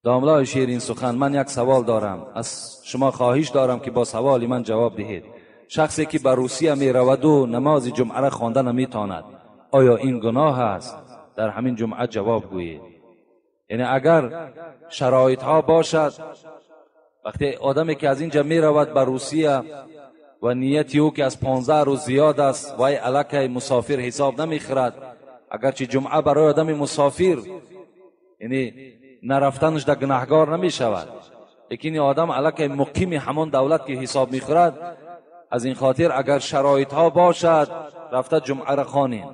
Домлаи ширин сухан, ман як савол дорам. Аз шумо хоҳиш дорам ки бо саволи ман ҷавоб диҳед. Шахсе ки ба Русия мераваду намози ҷумъаро хонда наметавонад, оё ин гуноҳ аст? Дар ҳамин ҷумъа ҷавоб гӯед. Яъне агар шароитҳо бошад, вақте одаме ки аз инҷа меравад ба Русия ва нияти ӯ ки аз 15 рӯз зиёд аст, вай аллакай мусофир ҳисоб намехӯрад. Агарчи ҷумъа барои одами мусофир яъне нарафтанаш дар гунаҳгор намешавад, лекин ин одам аллакай муқими ҳамон давлат ки ҳисоб мехӯрад, аз ин хотир агар шароитҳо бошад рафта ҷумъаро хонед.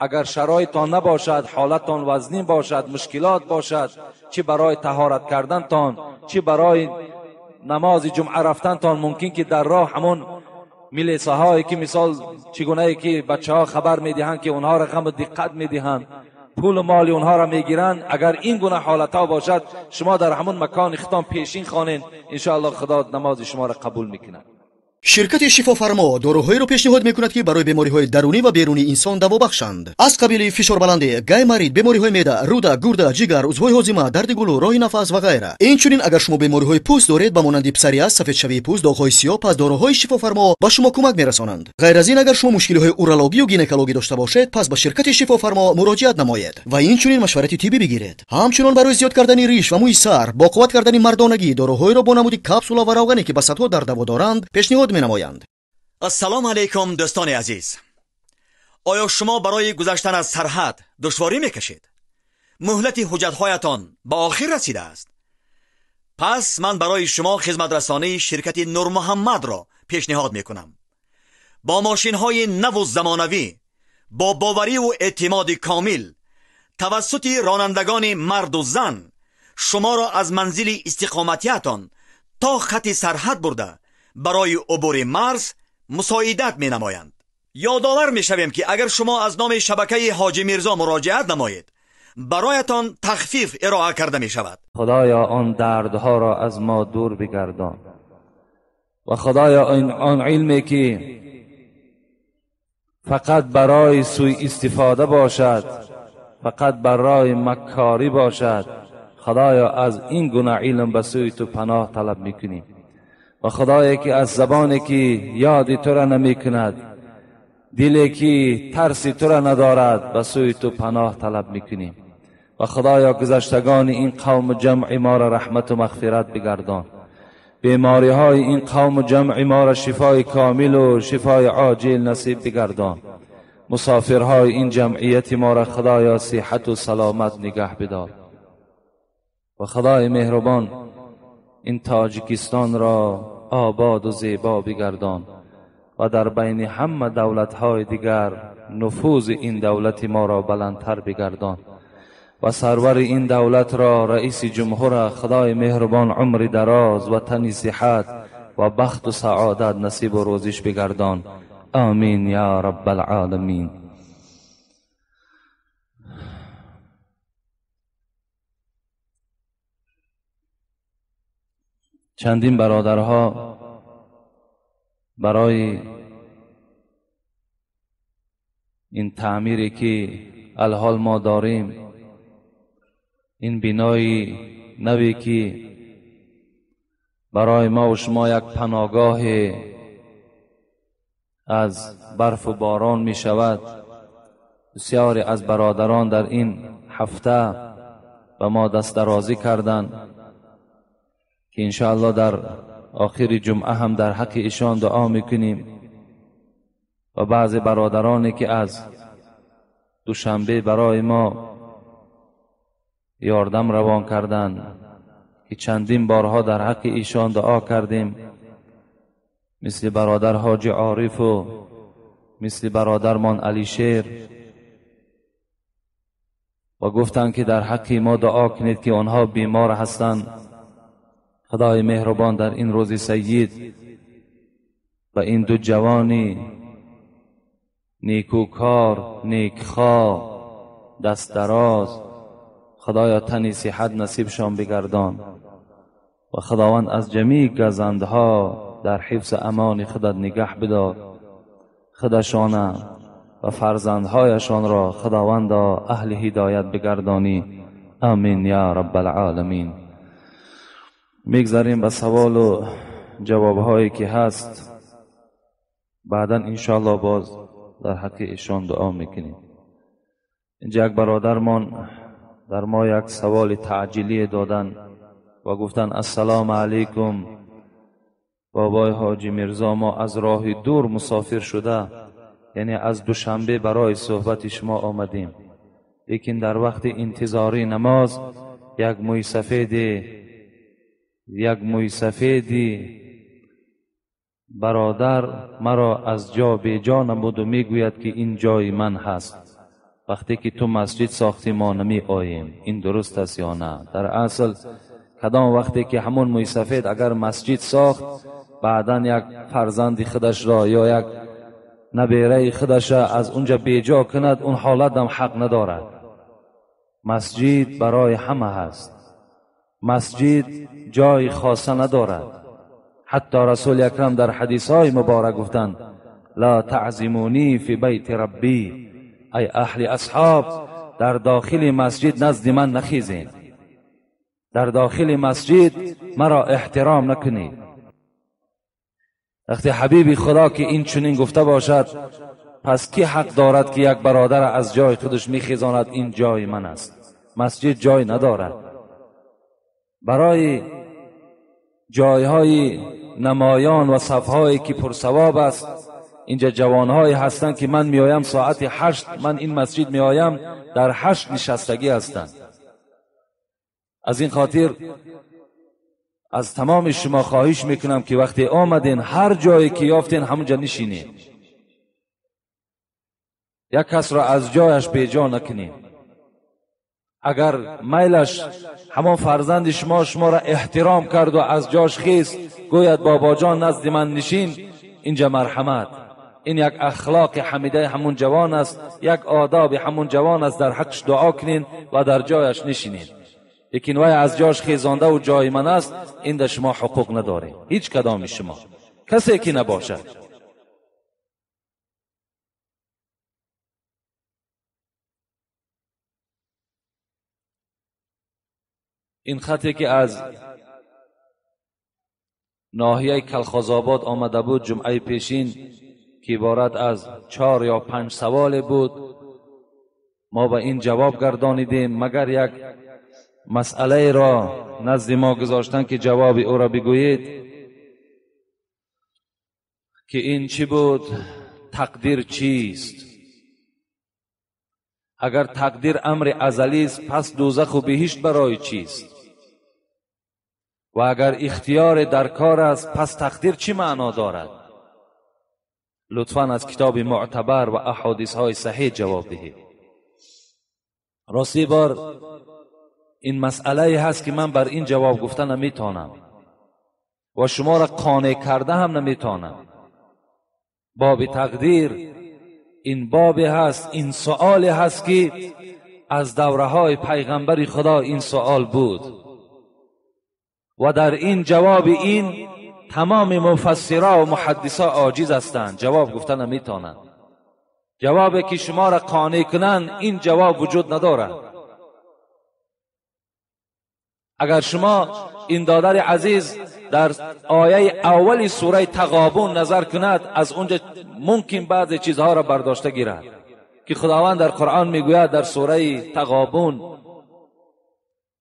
Агар шароиттон набошад, ҳолаттон вазнин бошад, мушкилот бошад, чӣ барои таҳорат кардантон, чӣ барои намози ҷумъа рафтантон, мумкин ки дар роҳ ҳамон милисаҳое ки мисол чӣ гунае ки бачаҳо хабар медиҳанд ки онҳоро ғаму диққат медиҳанд, пулу моли онҳоро мегиранд, агар ин гуна ҳолатҳо бошад, шумо дар ҳамон макони худтон пешин хонед, иншоаллоҳ худо намози шуморо қабул мекунад. Ширкати Шифофармо доруҳоеро пешниҳод мекунад, ки барои бемориҳои дарунӣ ва берунии инсон даво бахшанд. Аз қабили фишорбаландӣ, гайморит, бемориҳои меъда, рӯда, гурда, ҷигар, узвҳои ҳозима, дарди гулӯ, роҳи нафас ва ғайра. Инчунин агар шумо бемориҳои пӯст доред, ба монанди псориаз, сафедшавии пӯст, доғҳои сиёҳ, пас доруҳои Шифофармо ба шумо кӯмак мерасонанд. Ғайр аз ин, агар шумо мушкилиҳои урологию гинекологӣ дошта бошед, пас ба ширкати Шифофармо муроҷиат намоед ва инчунин машварати тиббӣ бигиред. Ҳамчунон барои зиёд кардани риш ва мӯи сар, бо қувват кардани мардонагӣ, доруҳоеро бо намуди капсула ва равғане ки ба садҳо дард даво доранд пешниҳод менамоянд. Ассалому алайкум, дӯстони азиз. Оё шумо барои гузаштан аз сарҳад душворӣ мекашед? Муҳлати ҳуҷҷатҳоятон ба охир расидааст? Пас ман барои шумо хизматрасонии ширкати Нурмуҳаммадро пешниҳод мекунам. Бо мошинҳои наву замонавӣ, бо бовариву эътимоди комил, тавассути ронандагони марду зан шуморо аз манзили истиқоматиятон то хати сарҳад бурда барои убури марз мусоидат менамоянд. Ёдовар мешавем, ки агар шумо аз номи шабакаи Ҳоҷи Мирзо муроҷиат намоед, бароятон тахфиф ироа карда мешавад. Худоё, он дардҳоро аз мо дур бигардон ва худоё, он илме ки фақат барои сӯи истифода бошад, фақат барои маккорӣ бошад, худоё, аз ин гуна илм ба сӯи ту паноҳ талаб мекунем. Ва худое ки аз забоне ки ёди тура намекунад, диле ки тарси тура надорад, ба сӯи ту паноҳ талаб мекунем. Ва худоё, гузаштагони ин қавму ҷамъи моро раҳмату мағфират бигардон. Бемориҳои ин қавму ҷамъи моро шифои комилу шифои оҷил насиб бигардон. Мусофирҳои ин ҷамъияти моро худоё сиҳату саломат нигаҳ бидор. Ва худои меҳрубон, ин Тоҷикистонро ободу зебо бигардон ва дар байни ҳама давлатҳои дигар нуфузи ин давлати моро баландтар бигардон ва сарвари ин давлатро, раиси ҷумҳурро худои меҳрубон умри дароз ва тани сиҳат ва бахту саодат насибу рӯзиш бигардон. Амин я раббалъоламин. Чандин бародарҳо барои ин таъмире ки алҳол мо дорем, ин бинои наве ки барои мо ва шумо як паноҳгоҳе аз барфу борон мешавад, бисёре аз бародарон дар ин ҳафта ба мо дастдарозӣ карданд ки иншоаллоҳ дар охири ҷумъа ҳам дар ҳаққи ишон дуо мекунем. Ва баъзе бародароне ки аз душанбе барои мо ёрдам равон карданд ки чандин борҳо дар ҳаққи ишон дуо кардем, мисли бародар Ҳоҷи Орифу мисли бародармон Алишер, ва гуфтанд ки дар ҳаққи мо дуо кунед ки онҳо бемор ҳастанд. Худои меҳрубон дар ин рӯзи сайид ба ин ду ҷавони некӯкор, некхоҳ, дастдароз худоё тани сиҳат насибшон бигардон ва худованд аз ҷамеи газандҳо дар ҳифзи амони худат нигаҳ бидор. Худашона ва фарзандҳояшонро худовандо аҳли ҳидоят бигардонӣ. Амин я раббалъоламин. میگذاریم به سوال و جوابهایی که هست، بعدا انشاءالله باز در حق ایشان دعا میکنیم. اینجا یک برادرمان در ما یک سوال تعجیلی دادن و گفتن السلام علیکم بابای حاجی میرزا، ما از راه دور مسافر شده، یعنی از دوشنبه برای صحبت شما آمدیم، لیکن در وقت انتظاری نماز یک موی سفیدی برادر مرا از جا به جا نمود و میگوید که این جای من هست، وقتی که تو مسجد ساختی ما نمی آییم، این درست است یا نه؟ در اصل کدام وقتی که همون موی سفید اگر مسجد ساخت، بعدا یک فرزند خودش را یا یک نبیره خودش را از اونجا بیجا کند، اون حالت هم حق ندارد. مسجد برای همه هست، مسجد جای خاصه ندارد. حتی رسول اکرم در حدیث های مبارک گفتند لا تعزمونی فی بیت ربی، ای اهل اصحاب در داخل مسجد نزد من نخیزین، در داخل مسجد مرا احترام نکنید. وقتی حبیب خدا که این چنین گفته باشد، پس کی حق دارد که یک برادر از جای خودش میخیزاند این جای من است؟ مسجد جای ندارد. برای جایهای نمایان و صفهایی که پرثواب است، اینجا جوانهایی هستند که من میایم ساعت 8 من این مسجد میایم، در 8 نشستگی هستند. از این خاطر از تمام شما خواهش میکنم که وقتی آمدین هر جایی که یافتین همونجا نشینید، یک کس را از جایش بیجا نکنید. اگر میلش همان فرزند شما را احترام کرد و از جاش خیست، گوید بابا جان نزد من نشین، اینجا مرحمت. این یک اخلاق حمیده همون جوان است، یک آداب همون جوان است، در حقش دعا کنین و در جایش نشینین. لیکن وای از جاش خیزانده و جای من است، این در شما حقوق نداره، هیچ کدام شما، کسی که نباشد. این خطی که از ناحیه کلخازآباد آمده بود جمعه پیشین، که عبارت از 4 یا 5 سوال بود، ما به این جواب گردانیدیم، مگر یک مسئله را نزد ما گذاشتن که جواب او را بگویید که این چی بود؟ تقدیر چیست؟ اگر تقدیر امر ازلی است، پس دوزخ و بهشت برای چیست؟ و اگر اختیار در کار است، پس تقدیر چی معنا دارد؟ لطفاً از کتاب معتبر و احادیث های صحیح جواب دهید. راستی بار این مسئله هست که من بر این جواب گفته نمیتونم و شما را قانع کرده هم نمیتونم. باب تقدیر این باب هست، این سؤال هست که از دوره های پیغمبر خدا این سؤال بود و در این جواب این تمام مفسرا و محدثا عاجز هستند، جواب گفته نمیتونند. جوابی که شما را قانع کنند این جواب وجود ندارد. اگر شما این دادر عزیز در آیه اول سوره تغابن نظر کند، از اونجا ممکن بعضی چیزها را برداشته گیرد که خداوند در قرآن میگوید در سوره تغابن: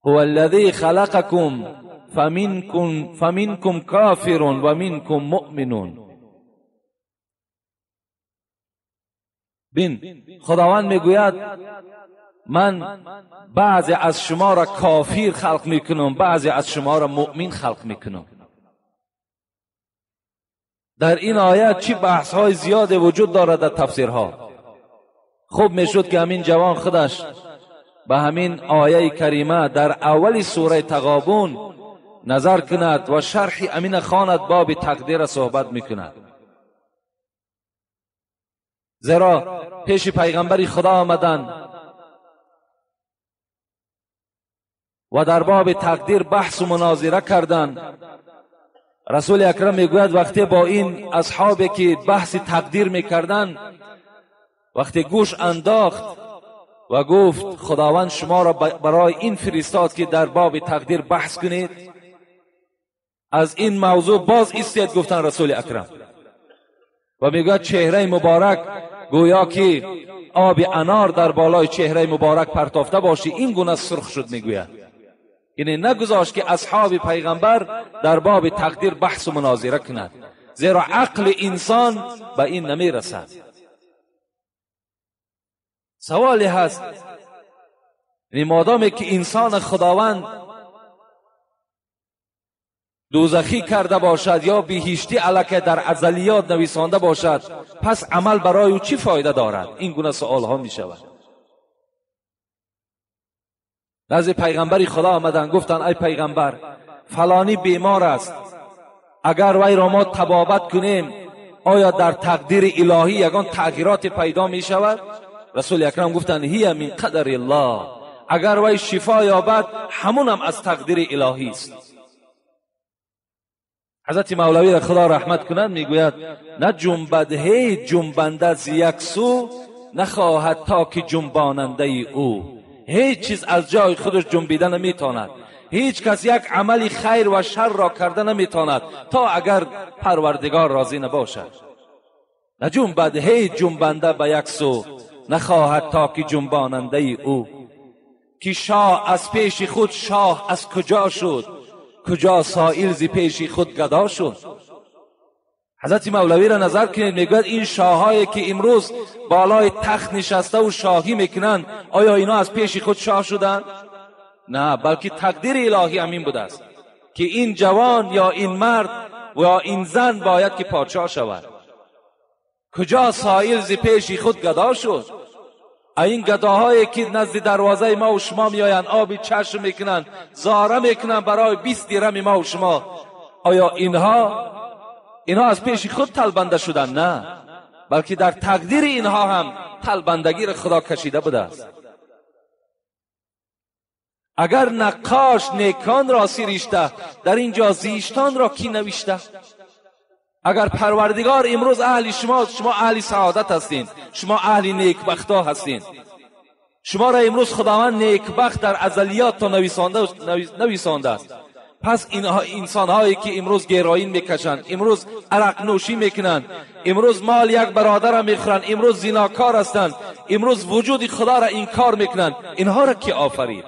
هو الذی خلقکم فمنکم کافر و منکم مؤمنون. بین خداوند میگوید من بعضی از شما را کافر خلق میکنم، بعضی از شما را مؤمن خلق میکنم. در این آیه چی بحث های زیاد وجود دارد در تفسیرها. خوب میشد که همین جوان خودش به همین آیه کریمه در اول سوره تغابن نظر کند و شرح امین خواند، باب تقدیر صحبت میکند. زیرا پیش پیغمبر خدا آمدند و در باب تقدیر بحث و مناظره کردند. رسول اکرم میگوید وقتی با این اصحابی که بحث تقدیر میکردند، وقتی گوش انداخت و گفت خداوند شما را برای این فرستاد که در باب تقدیر بحث کنید، از این موضوع باز ایستید، گفتن رسول اکرم. و میگوید چهره مبارک گویا که آب انار در بالای چهره مبارک پرتافته باشی، این گونه سرخ شد. میگوید یعنی نگذاشت که اصحاب پیغمبر در باب تقدیر بحث و مناظره کند، زیرا عقل انسان به این نمیرسد. سوالی هست، یعنی مادامی که انسان خداوند دوزخی کرده باشد یا بهشتی الکه در ازلیات نویسانده باشد، پس عمل برای او چی فایده دارد؟ این گونه سوال ها می شود. نزد پیغمبری خدا آمدن، گفتند ای پیغمبر، فلانی بیمار است، اگر وی را ما طبابت کنیم آیا در تقدیر الهی یگان تغییرات پیدا می شود؟ رسول اکرم گفتند هی من قدر الله، اگر وی شفا یابد همون هم از تقدیر الهی است. حضرت مولوی را خدا رحمت کند میگوید نه جنبد هیچ جنبنده از یک سو، نخواهد تا که جنباننده او. هیچ چیز از جای خودش جنبیده نمیتواند، هیچ کس یک عمل خیر و شر را کرده نمیتواند تا اگر پروردگار راضی نباشد. نه جنبد هیچ جنبنده به یک سو، نخواهد تا که جنباننده او. که شاه از پیش خود شاه از کجا شد، کجا سائل زی پیش خود گدا شد. حضرت مولوی را نظر کنید، میگوید این شاهایی که امروز بالای تخت نشسته و شاهی میکنند، آیا اینا از پیش خود شاه شدند؟ نه، بلکه تقدیر الهی همین بوده است که این جوان یا این مرد و یا این زن باید که پادشاه شود. کجا سائل زی پیش خود گدا شد. این گداهایی که نزد دروازه ما و شما میآیند، آبی چشم میکنند، زاره میکنند برای 20 درم ما و شما، آیا اینها از پیش خود تلبنده شدن؟ نه، بلکه در تقدیر اینها هم تلبندگی را خدا کشیده بوده است. اگر نقاش نیکان را سرشته، در اینجا زیشتان را کی نوشته؟ اگر پروردگار امروز اهل شما، شما اهل سعادت هستین، شما اهل نیکبختا هستین، شما را امروز خداوند نیکبخت در ازلیات تا نویسانده است. پس اینها انسانهایی که امروز گرائین میکشند، امروز عرق نوشی میکنند، امروز مال یک برادر را میخورند، امروز زیناکار هستند، امروز وجود خدا را انکار میکنند، اینها را کی آفرید؟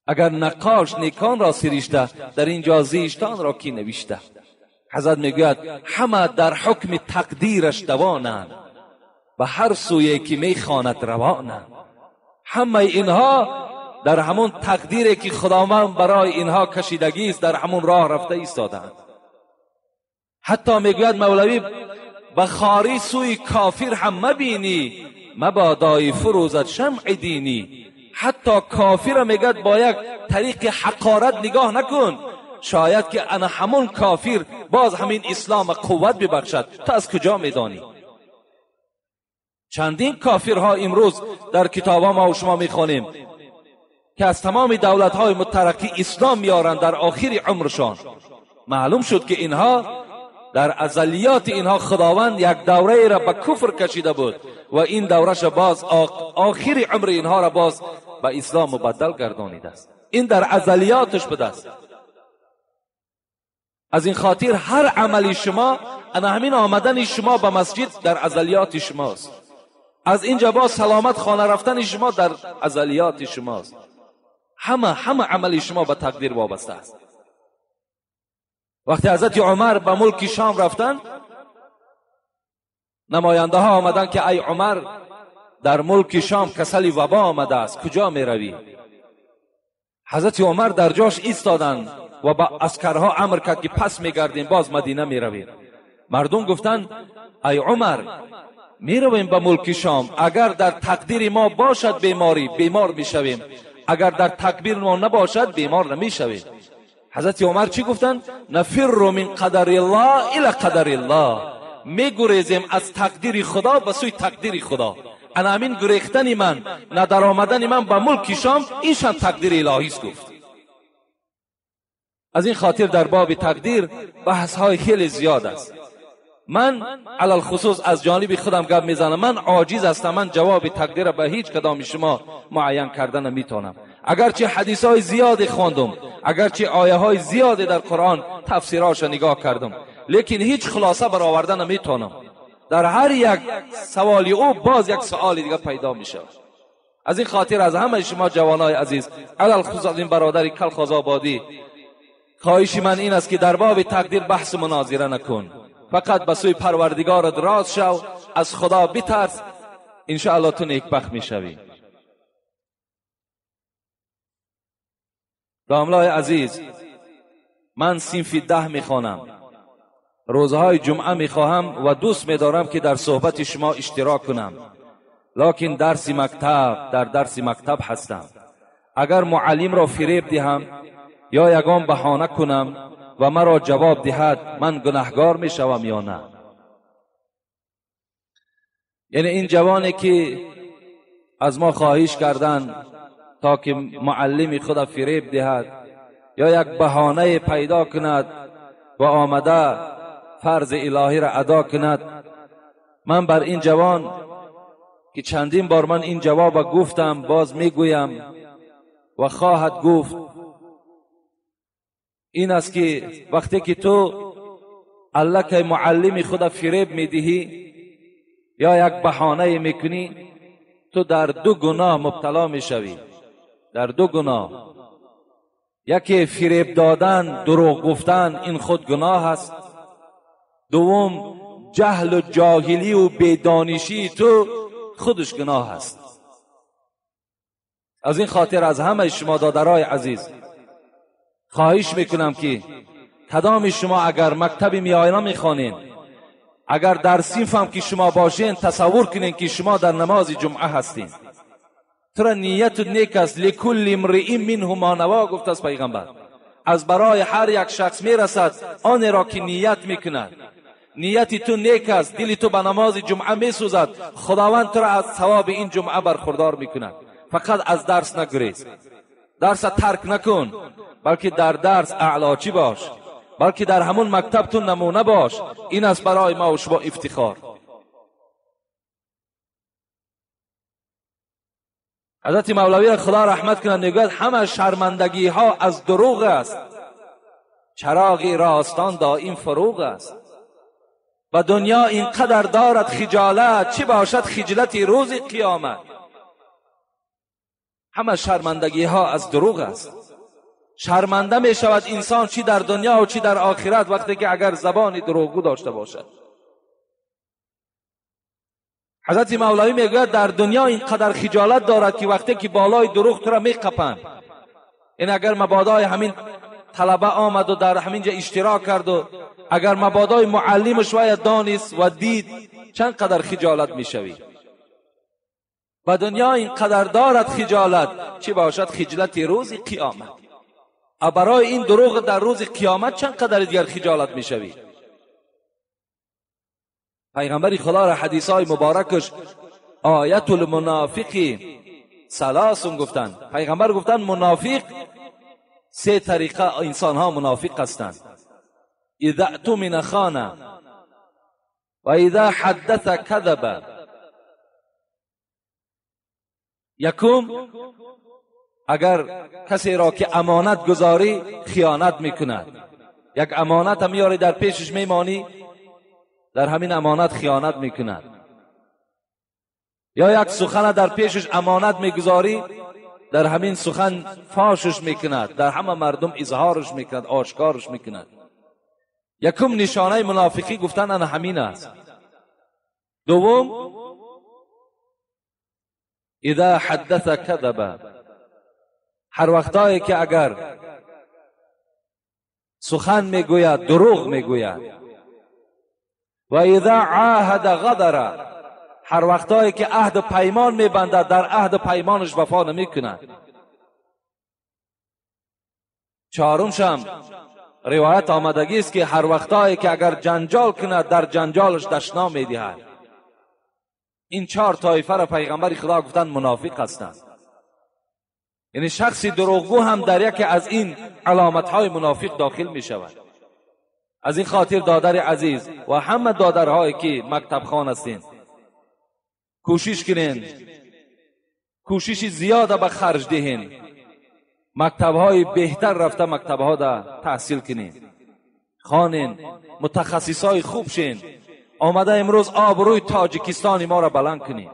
اگر نقاش نیکان را سرشته، در اینجا زیشتان را کی نوشته؟ حضرت میگوید همه در حکم تقدیرش دوانند، به هر سویی که میخواند روانند. همه اینها در همون تقدیری که خداوند برای اینها کشیدگی است، در همون راه رفته ایستادند. حتی میگوید مولوی به خاری سوی کافر هم مبینی، مبادای فروزد شمع دینی. حتی کافر میگوید با یک طریق حقارت نگاه نکن، شاید که انا همون کافر باز همین اسلام قوت ببخشد. تو از کجا میدانی؟ چندین کافرها امروز در کتاب ما و شما میخوانیم که از تمام دولت‌های مترقی اسلام میارند در آخر عمرشان. معلوم شد که اینها در ازلیات اینها خداوند یک دوره را به کفر کشیده بود و این دورش باز آخر عمر اینها را باز به اسلام مبدل گردانیده است. این در ازلیاتش بوده است. از این خاطر هر عملی شما، انا همین آمدن شما به مسجد در ازلیات شماست، از اینجا باز سلامت خانه رفتن شما در ازلیات شماست. همه عمل شما به تقدیر وابسته است. وقتی حضرت عمر به ملک شام رفتن، نماینده ها آمدن که ای عمر، در ملک شام کسل وبا آمده است، کجا می روی؟ حضرت عمر در جاش ایستادند و با عسکرها امر کرد که پس میگردیم، باز مدینه می رویم. مردم گفتند ای عمر، می رویم به ملک شام، اگر در تقدیر ما باشد بیماری، بیمار می شویم، اگر در تقدیر ما نباشد بیمار نمی شویم. حضرت عمر چی گفتند؟ نفر من قدر الله الی قدر الله، می گریزیم از تقدیر خدا به سوی تقدیر خدا. انا همین گریختن من، نه در آمدن من به ملک شام، اینشان تقدیر الهی است گفت. از این خاطر در باب تقدیر بحث های خیلی زیاد است. من علی الخصوص از جانب خودم گپ میزنم، من عاجز هستم، من جواب تقدیر به هیچ کدام شما معین کردن نمیتونم. اگرچه حدیث های زیاد خواندم، اگرچه آیه های زیادی در قرآن تفسیرهاش نگاه کردم، لیکن هیچ خلاصه برآورده نمیتونم. در هر یک سوالی او باز یک سوال دیگه پیدا میشه. از این خاطر از همه شما جوانای عزیز، علی الخصوص از این برادر کلخازآبادی، خواهش من این است که در باب تقدیر بحث مناظره نکن، فقط به سوی پروردگارت راز شو، از خدا بترس، انشاءالله تو نیکبخت میشوی. داملای عزیز، من صنف 10 میخوانم، روزهای جمعه میخواهم و دوست میدارم که در صحبت شما اشتراک کنم، لکن درس مکتب در درس مکتب هستم. اگر معلم را فریب دهم یا یگان بهانه کنم و مرا جواب دهد، من گناهگار میشوم یا نه؟ یعنی این جوانی که از ما خواهش کردن تا که معلم خود فریب دهد یا یک بهانه پیدا کند و آمده فرض الهی را ادا کند، من بر این جوان که چندین بار من این جواب گفتم باز میگویم و خواهد گفت، این است که وقتی که تو الکی معلم خود فریب میدهی یا یک بهانه میکنی، تو در دو گناه مبتلا میشوی. در دو گناه، یکی فریب دادن، دروغ گفتن، این خود گناه است. دوم جهل و جاهلی و بیدانشی تو خودش گناه است. از این خاطر از همه شما دادرای عزیز خواهش میکنم که کدام شما اگر مکتب میانه میخوانین، اگر در صنف هم که شما باشین، تصور کنین که شما در نماز جمعه هستین. تو را نیت نیک است، لکل امرئ منه ما نوا، گفت از پیغمبر، از برای هر یک شخص میرسد آن را که نیت میکند. نیت تو نیک است، دل تو به نماز جمعه میسوزد، خداوند تو را از ثواب این جمعه برخوردار میکند. فقط از درس نگریز، درس ترک نکن، بلکه در درس اعلاچی باش، بلکه در همون مکتب تو نمونه باش. این است برای ما و شما افتخار. حضرت مولوی خدا رحمت کند میگوید همه شرمندگی ها از دروغ است، چراغ راستان دائم فروغ است. و دنیا اینقدر دارد خجالت، چه باشد خجلت روز قیامت. همه شرمندگی ها از دروغ است. شرمنده می شود انسان چی در دنیا و چی در آخرت وقتی که اگر زبان دروغگو داشته باشد. حضرت مولوی میگوید در دنیا اینقدر خجالت دارد که وقتی که بالای دروغ تو را میقپند، این اگر مبادای همین طلبه آمد و در همینجا اشتراک کرد و اگر مبادای معلمش باید دانست و دید، چند قدر خجالت میشوی. و دنیا اینقدر دارد خجالت، چی باشد خجلت روز قیامت. برای این دروغ در روز قیامت چند قدر دیگر خجالت میشوی. پیغمبر خدا را حدیث های مبارکش آیت المنافق ثلاث گفتند. پیغمبر گفتند منافق سه طریقه انسان ها منافق هستند. اذا اؤتمن خان و اذا حدث کذب. یکم، اگر کسی را که امانت گذاری خیانت میکند. یک امانت هم میاری در پیشش میمانی، در همین امانت خیانت میکند. یا یک سخن در پیشش امانت میگذاری، در همین سخن فاشش میکند، در همه مردم اظهارش میکند، آشکارش میکند. یکم نشانه منافقی گفتن ان همین است. دوم، اذا حدث کذب. هر وقتایی که اگر سخن میگوید دروغ میگوید. و اذا عاهد غدر. هر وقتایی که عهد و پیمان میبندد در عهد و پیمانش وفا نمیکند. چهارمشم روایت آمدگی است که هر وقتایی که اگر جنجال کند در جنجالش دشنام میدهد. این چهار طایفه را پیغمبر خدا گفتند منافق هستند. یعنی شخصی دروغگو هم در یکی از این علامتهای منافق داخل می شود. از این خاطر دادر عزیز و همه دادرهایی که مکتب خوان هستین، کوشش کنین، کوشش زیاده به خرج دهین. Мактабҳои беҳтар рафта мактабҳо да таҳсил кунед, хонен, мутахассисҳои хуб шен, омада имрӯз обрӯи Тоҷикистони моро баланд кунед.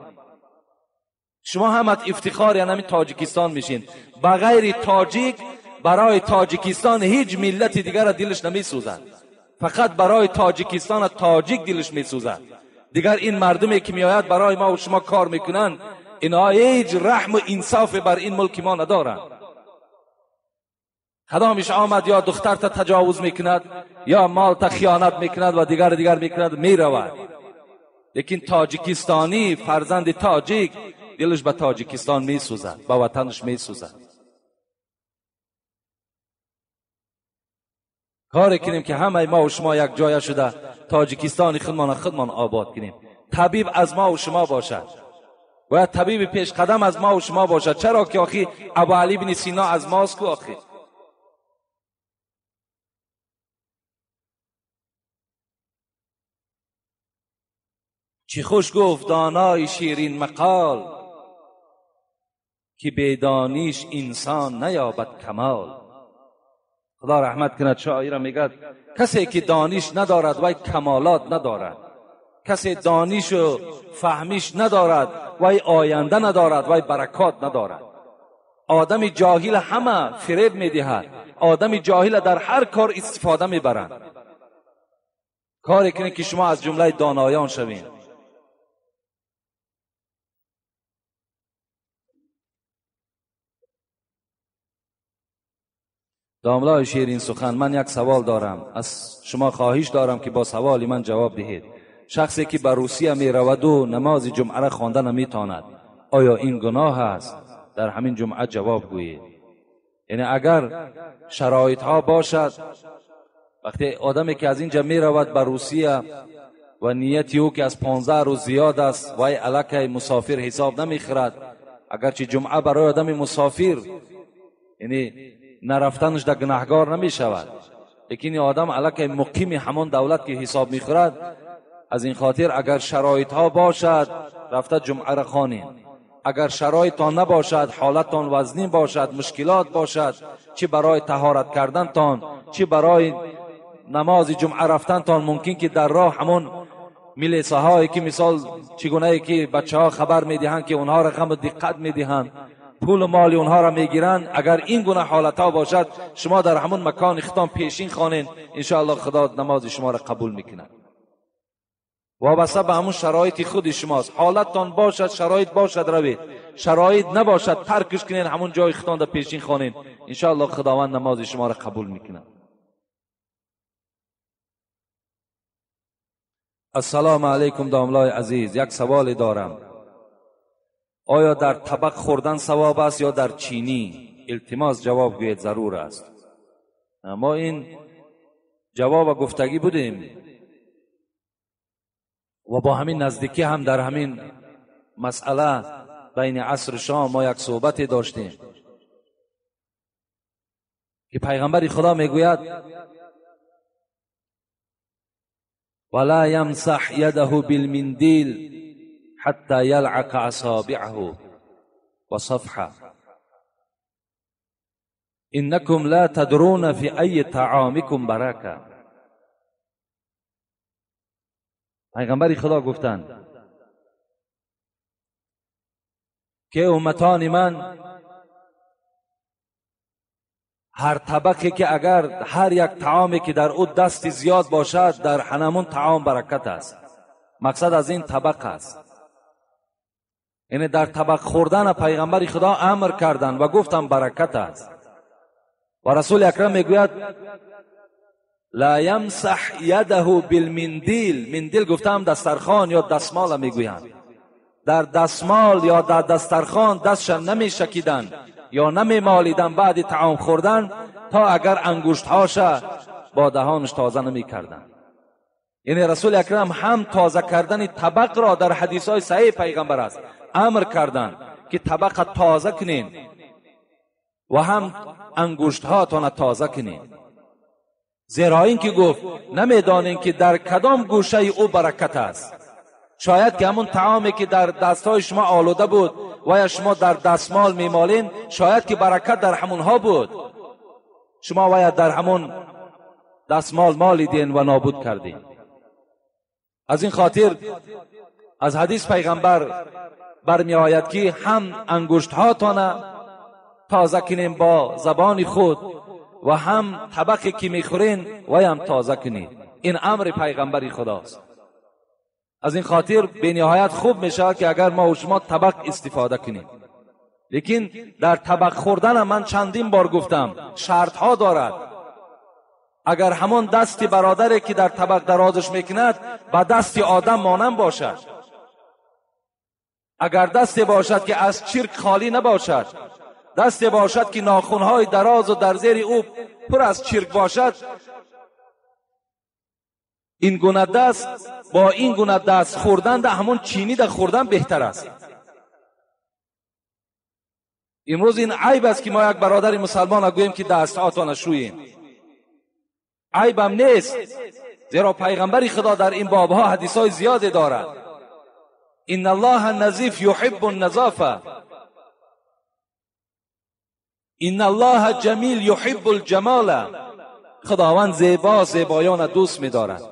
Шумо ҳамат ифтихори ҳамин Тоҷикистон мешин. Ба ғайри тоҷик барои Тоҷикистон ҳеҷ миллати дигара дилаш намесӯзад. Фақат барои Тоҷикистон тоҷик дилаш месӯзад. Дигар ин мардуме ки меояд барои мо ва шумо кор мекунанд, инҳо ҳеҷ раҳму инсофе бар ин мулки мо надоранд. Кадомиш омад ё духтарта таҷовуз мекунад, ё молта хиёнат мекунад ва дигар дигар мекунад, меравад. Лекин тоҷикистонӣ, фарзанди тоҷик, дилаш ба Тоҷикистон месӯзад, ба ватанаш месӯзад. Коре кунем ки ҳамаи мо ва шумо як ҷоя шуда Тоҷикистони худмона худмон обод кунем. Табиб аз мо ва шумо бошад. Бояд табиби пешқадам аз мо ва шумо бошад. Чаро ки охи Абу Али ибни Сино аз мост ку охи. Чӣ хуш гуфт донои ширин мақол, ки бедониш инсон наёбад камол. Худо раҳмат кунад шоира мегӯяд касе ки дониш надорад вай камолот надорад, касе донишу фаҳмиш надорад вай оянда надорад, вай баракот надорад. Одами ҷоҳил ҳама фиреб медиҳад, одами ҷоҳила дар ҳар кор истифода мебаранд. Коре кунед ки шумо аз ҷумлаи доноён шавед. Домлаи ширин сухан, ман як савол дорам. Аз шумо хоҳиш дорам ки бо саволи ман ҷавоб диҳед. Шахсе ки ба Русия мераваду намози ҷумъаро хонда наметавонад, оё ин гуноҳ аст? Дар ҳамин ҷумъа ҷавоб гӯед. Яъне агар шароитҳо бошад, вақте одаме ки аз инҷа меравад ба Русия ва нияти ӯ ки аз 15 рӯз зиёд аст, вай аллакай мусофир ҳисоб намехӯрад. Агарчи ҷумъа барои одами мусофир яъне нарафтанаш дар гунаҳгор намешавад, лекин ин одам аллакай муқими ҳамон давлат ки ҳисоб мехӯрад, аз ин хотир агар шароитҳо бошад рафта ҷумъаро хонед. Агар шароиттон набошад, ҳолаттон вазнин бошад, мушкилот бошад, чӣ барои таҳорат кардантон, чӣ барои намози ҷумъа рафтантон, мумкин ки дар роҳ ҳамон милисаҳое ки мисол чӣ гунае ки бачаҳо хабар медиҳанд ки онҳоро ғаму диққат медиҳанд, пулу моли онҳоро мегиранд, агар ин гуна ҳолатҳо бошад, шумо дар ҳамон макони худтон пешин хонед, иншоаллоҳ худо намози шуморо қабул мекунад. Вобаста ба ҳамон шароити худи шумост. Ҳолаттон бошад, шароит бошад, равед. Шароит набошад, таркш кунед, ҳамон ҷои худтон дар пешин хонед, иншоаллоҳ худованд намози шуморо қабул мекунад. Ассалому алайкум домлаи азиз, як саволе дорам. Оё дар табақ хӯрдан савоб аст ё дар чинӣ? Илтимос ҷавоб гӯед, зарур аст. Мо ин ҷавоба гуфтагӣ будем ва бо ҳамин наздикӣ ҳам дар ҳамин масъала байни асру шом мо як суҳбате доштем ки пайғамбари Худо мегӯяд: ولا يمسح يده بالمنديل حتى يلعق أصابعه وصفحه إنكم لا تدرون في أي طعامكم بركة. پیغمبر خدا گفتند که امتان من هر طبقی که اگر هر یک طعامی که در او دست زیاد باشد، در هنمون طعام برکت است. مقصد از این طبق است. یعنی در طبق خوردن پیغمبر خدا امر کردند و گفتند برکت است. و رسول اکرم میگوید لا یمسح یده بالمندیل. مندیل گفتم دسترخوان یا دستمال میگویند. در دستمال یا در دسترخوان دستش نمیشکیدند یا نمیمالیدن بعد طعام خوردن تا اگر انگشتهاش با دهانش تازه نمیکردند. یعنی رسول اکرم هم تازه کردن طبق را در حدیث های صحیح پیغمبر است امر کردند که طبق تازه کنین و هم انگشتهاتان تازه کنین، زیرا اینکه گفت نمیدانین که در کدام گوشه او برکت است. شاید که همون طعامی که در دستهای شما آلوده بود ва шумо дар дастмол мемолин, шояд ки баракат дар ҳамонҳо буд. Шумо вая дар ҳамон дастмол молидин ва нобуд кардин. Аз ин хотир аз ҳадис пайғамбар бармеояд ки ҳам ангуштҳотона тоза кунем бо забони худ ва ҳам табақе ки мехӯрен ваям тоза кунед. Ин амри пайғамбари худост. Аз ин хотир бениҳоят хуб мешавад ки агар мо ва шумо табақ истифода кунем. Лекин дар табақ хӯрданам ман чандин бор гуфтам, шартҳо дорад. Агар ҳамон дасти бародаре ки дар табақ дарозаш мекунад ба дасти одам монанд бошад, агар дасте бошад ки аз чирк холӣ набошад, дасте бошад ки нохунҳои дарозу дар зери ӯ пур аз чирк бошад, ин гуна даст бо ин гуна даст хӯрдан да ҳамон чини да хӯрдан беҳтар аст. Имрӯз ин айб аст ки мо як бародари мусалмона гӯем ки дастҳоятона шӯем. Айбам нест, зеро пайғамбари худо дар ин бобҳо ҳадисҳои зиёде дорад. Инна аллоҳа назиф юҳиббу назофа, инна аллоҳа ҷамил юҳиббу лҷамола. Худованд зебо, зебоёна дӯст медорад.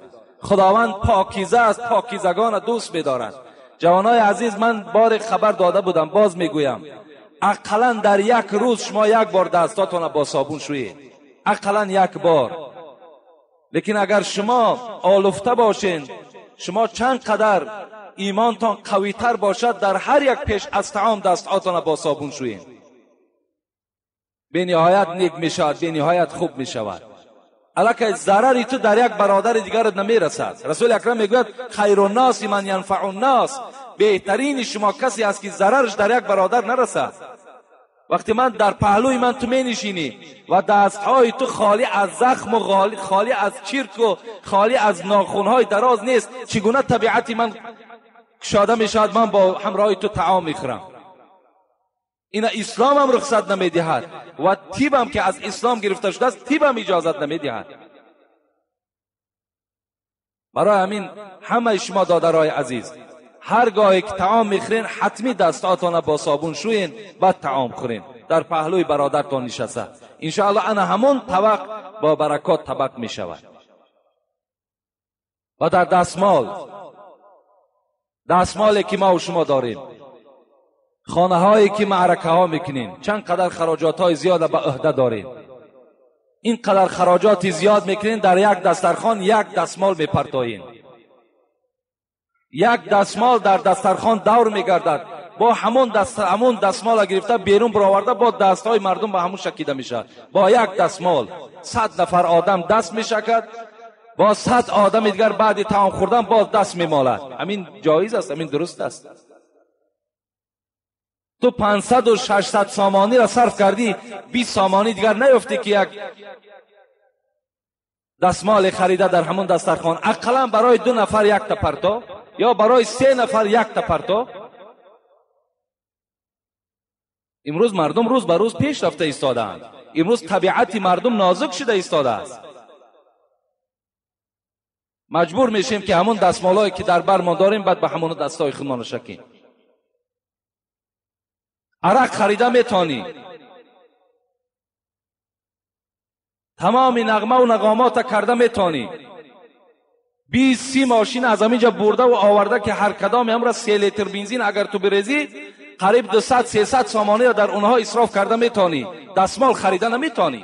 Худованд покиза аст, покизагона дӯст медорад. Ҷавонои азиз, ман боре хабар дода будам, боз мегӯям, ақаллан дар як рӯз шумо як бор дастотона бо собун шӯед, ақаллан як бор. Лекин агар шумо олуфта бошед, шумо чанд қадар имонтон қавитар бошад, дар ҳар як пеш аз таом дастҳотона бо собун шӯед, бениҳоят нек мешавад, бениҳоят хуб мешавад. Аллакай зарари ту дар як бародари дигарат намерасад. Расули акрам мегӯяд хайру наси ман янфау ннас, беҳтарини шумо касе аст ки зарараш дар як бародар нарасад. Вақте ман дар паҳлӯи ман ту менишинӣ ва дастҳои ту холӣ аз захму холӣ аз чирку холӣ аз нохунҳои дароз нест, чӣ гуна табиати ман кушода мешавад, ман бо ҳамроҳи ту таом мехӯрам. Ина исломам рухсат намедиҳад ва тибам ки аз ислом гирифта шудааст, тибам иҷозат намедиҳад. Барои ҳамин ҳамаи шумо додарои азиз, ҳар гоҳе ки таом мехӯрен, ҳатмӣ дастҳоятона бо собун шӯен, баъд таом хӯрен. Дар паҳлӯи бародартон нишаста, иншоаллоҳ ана ҳамон табақ бо баракот табақ мешавад. Ва дар дастмол, дастмоле ки мо шумо дорем, хонаҳое ки маъракаҳо мекунем, чанд қадар хароҷотҳои зиёда ба ӯҳда дорем. Ин қадар хароҷоти зиёд мекунем, дар як дастархон як дастмол мепартоем. Як дастмол дар дастархон давр мегардад, бо ҳамон дастмола гирифта берун бароварда, бо дастҳои мардум ба ҳамон шакида мешавад. Бо як дастмол 100 нафар одам даст мешакад, бо 100 одами дигар баъди таом хӯрдан боз даст мемолад. Ҳамин ҷоиз аст, ҳамин дуруст аст. Ту 500-600 сомониро сарф кардӣ, 20 сомонӣ дигар наёфтӣ ки як дастмоле харида дар ҳамон дастархон, ақаллан барои 2 нафар якта парто ё барои 3 нафар якта парто. Имрӯз мардум рӯз ба рӯз пеш рафта истодаанд. Имрӯз табиати мардум нозук шуда истодааст. Маҷбур мешем ки ҳамон дастмолҳое ки дар бармон дорем, баъд ба ҳамон дастҳои худмон шакем. Арақ харида метонӣ, тамоми нағмаву нағомота карда метонӣ, 20-30 мошин аз ҳаминҷа бурдаву оварда ки ҳар кадоме ҳамра 3 литр бензин агар ту бирезӣ, қариб 200-300 сомониро дар онҳо исроф карда метонӣ, дастмол харида наметонӣ.